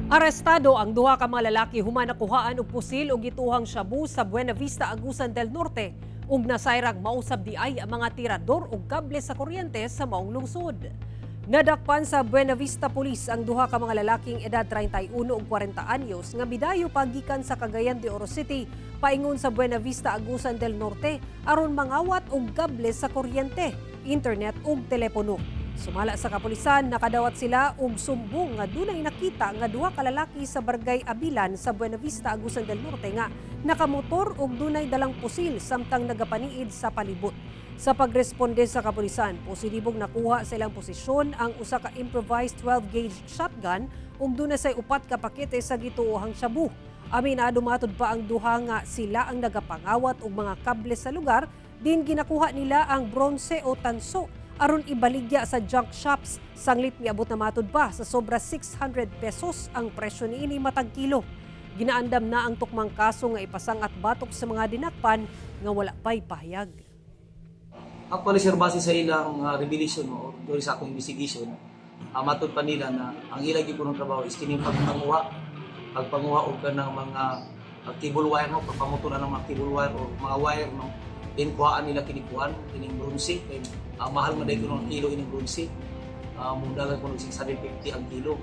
Arestado ang duha ka mga lalaki human nakuhaan og pusil ug gituohang shabu sa Buena Vista, Agusan del Norte, ug nasayrang mausab diay ang mga tirador og kable sa kuryente sa maong lungsod. Nadakpan sa Buena Vista Police ang duha ka mga lalaking edad 31 ug 40 anyos nga midayo pa gikan sa Cagayan de Oro City paingon sa Buena Vista, Agusan del Norte aron mangawat og kable sa kuryente, internet ug telepono. Sumala sa kapulisan, nakadawat sila og sumbong nga dunay nakita nga duha ka lalaki sa Barangay Abilan sa Buena Vista, Agusan del Norte nga nakamotor og dunay dalang pusil samtang nagapaniid sa palibot. Sa pagresponde sa kapulisan, positibong nakuha sa ilang posisyon ang usa ka improvised 12-gauge shotgun ug duna say upat ka pakete sa gituohang shabu. Aminado matud pa ang duha nga sila ang nagapangawat og mga kable sa lugar, din ginakuha nila ang bronse o tanso aron ibaligya sa junk shops. Sanglit miabot na matud pa sa sobra 600 pesos ang presyo niini matag kilo. Ginaandam na ang tukmang kaso nga ipasangat batok sa mga dinakpan nga wala pa'y pahayag. Actually, sir, base sa ilang revelation, no, or during sa akong investigation, matud pa nila na ang ilang gyud ng trabaho is kining pagpanguha, pagpanguha og kanang mga cable wire, no, pagpamuto na ng mga cable wire o mga wire, no. Then kuhaan nila kini kuan, kining bronze kay mahal man dahil kuno ang kilo ining bronze. Mudagan kuno 650 ang kilo.